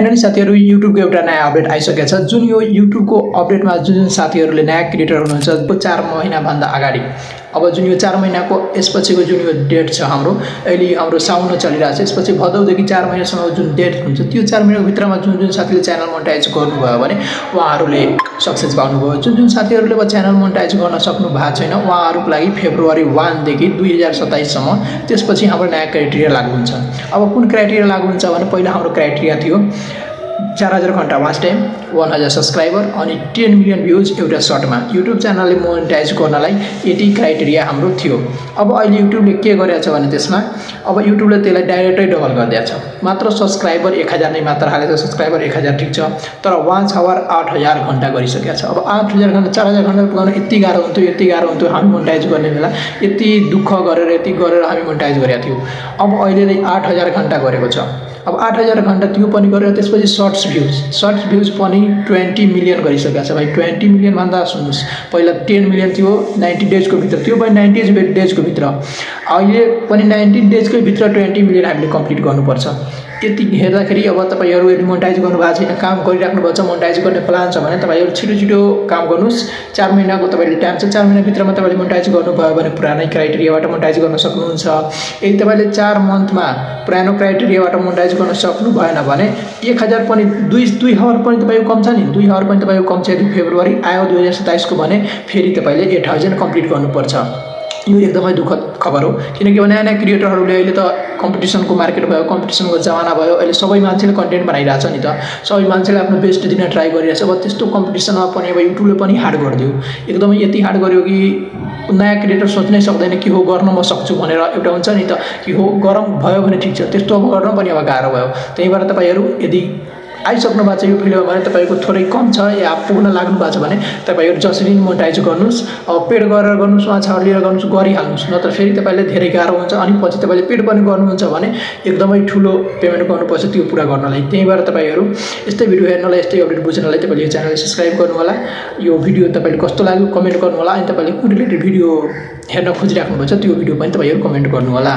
Finally साथीहरु YouTube को एउटा नयाँ अपडेट आइसकेको छ। जुन यो YouTube को अपडेटमा जुन साथीहरुले नयाँ क्रिएटर हुनुहुन्छ त्यो 4 महिना भन्दा अगाडि अब जुन यो 4 महिनाको यसपछिको जुन यो डेट छ हाम्रो अहिले हाम्रो साउन चलिरहेको छ। यसपछि भदौदेखि 4 महिनासम्म जुन डेट हुन्छ त्यो 4 महिनाको भित्रमा जुन जुन साथीले च्यानल मोनेटाइज गर्नुभयो भने उहाँहरूले सक्सेस पाउनुभयो। जुन जुन साथीहरुले अब च्यानल मोनेटाइज गर्न सक्नु भएको छैन उहाँहरूको लागि फेब्रुअरी 1 देखि 2027 सम्म त्यसपछि हाम्रो नयाँ क्राइटेरिया लागू हुन्छ। अब कुन क्राइटेरिया लागू हुन्छ भने पहिला हाम्रो क्राइटेरिया थियो 4000 घण्टा वाच टाइम, 1000 सब्सक्राइबर अनि 10 मिलियन भ्यूज एउटा सर्टमा। युट्युब च्यानलले मोनेटाइज गर्नलाई यति क्राइटेरिया हाम्रो थियो। अब अहिले युट्युबले के गरेछ भने त्यसमा अब युट्युबले त्यसलाई डाइरेक्टै डबल गरिदिएछ। मात्र सब्सक्राइबर 1000 नै मात्र हालेको छ। सब्सक्राइबर 1000 ठीक छ, तर वाच आवर 8000 घण्टा गरिसकेको छ। अब 8000 घण्टा 4000 घण्टा पुगाउन यति गाह्रो हुन्थ्यो हामी मोनेटाइज गर्ने बेला यति दुःख गरेर हामी मोनेटाइज गरेका थियौं। अब अहिले 8000 घण्टा गरेको छ। अब 8000 घण्टा त्यो पनि गरेर त्यसपछि सर्ट्स भ्यूज पनि 20 मिलियन गरिसकेको छ। भाइ 20 मिलियन भन्दा सुन्नुस्, पहिला 10 मिलियन थियो 90 डेजको भित्र, त्यो पनि 90 डेजको भित्र। अहिले पनि 90 डेजकै भित्र 20 मिलियन हामीले कम्प्लिट गर्नुपर्छ। यति हेर्दाखेरि अब तपाईहरु यदि मोनेटाइज गर्नु भएको छैन, काम गरिराख्नु भएको छ, मोनेटाइज गर्ने प्लान छ भने तपाईहरु छिटो काम गर्नुस्। 4 महिनाको तपाईले टाइम छ। 4 महिना भित्रमा तपाईले मोनेटाइज गर्नुभयो भने पुरानै क्राइटेरियाबाट मोनेटाइज गर्न सक्नुहुन्छ। यदि तपाईले 4 मन्थमा पुरानो क्राइटेरियाबाट मोनेटाइज गर्न सक्नु भएन भने 1000 पनि 2 आवर पनि तपाईको कम छ नि, 2 आवर पनि तपाईको कम छ। यदि फेब्रुअरी आयो 2027 को भने फेरि तपाईले 8000 कम्प्लिट गर्नुपर्छ। यो एकदमै दुःखद खबर हो, किनकि नयाँ क्रिएटरहरूले अहिले त कम्पिटिसनको मार्केट भयो, कम्पिटिसनको जमाना भयो। अहिले सबै मान्छेले कन्टेन्ट बनाइरहेछ नि त, सबै मान्छेले आफ्नो बेस्ट दिन ट्राई गरिरहेछ। अब त्यस्तो कम्पिटिसनमा पनि अब युट्युबले पनि हार्ड गरिदियो, एकदमै यति हार्ड गर्यो कि नयाँ क्रिएटर सोच्नै सक्दैन कि हो गर्न म सक्छु भनेर। एउटा हुन्छ नि त कि हो गरम भयो भने ठीक छ, त्यस्तो अब गर्न पनि अब गाह्रो भयो। त्यही भएर तपाईहरु यदि आइसक्नु भएको छ यो फिल्डमा भने तपाईको थोरै कम छ या पुग्न लाग्नु भएको छ भने तपाईहरु जसरी मोनेटाइज गर्नुस्। अब पेड गरेर गर्नुस् वा छाड लिएर गर्नुस्, गरिहाल्नुस्, नत्र फेरि तपाईले धेरै गाह्रो हुन्छ। अनि पछि तपाईले पेड पनि गर्नुहुन्छ भने एकदमै ठुलो पेमेन्ट गर्नुपर्छ त्यो पूरा गर्नलाई। त्यही भएर तपाईहरु यस्तै भिडियो हेर्नलाई, यस्तै अपडेट बुझ्नलाई तपाईले यो च्यानललाई सब्स्क्राइब गर्नु होला। यो भिडियो तपाईले कस्तो लाग्यो कमेन्ट गर्नु होला। अनि तपाईले कुन रिलेटेड भिडियो हेर्न खोजिराख्नु भएको छ त्यो भिडियो पनि तपाईहरु कमेन्ट गर्नु होला।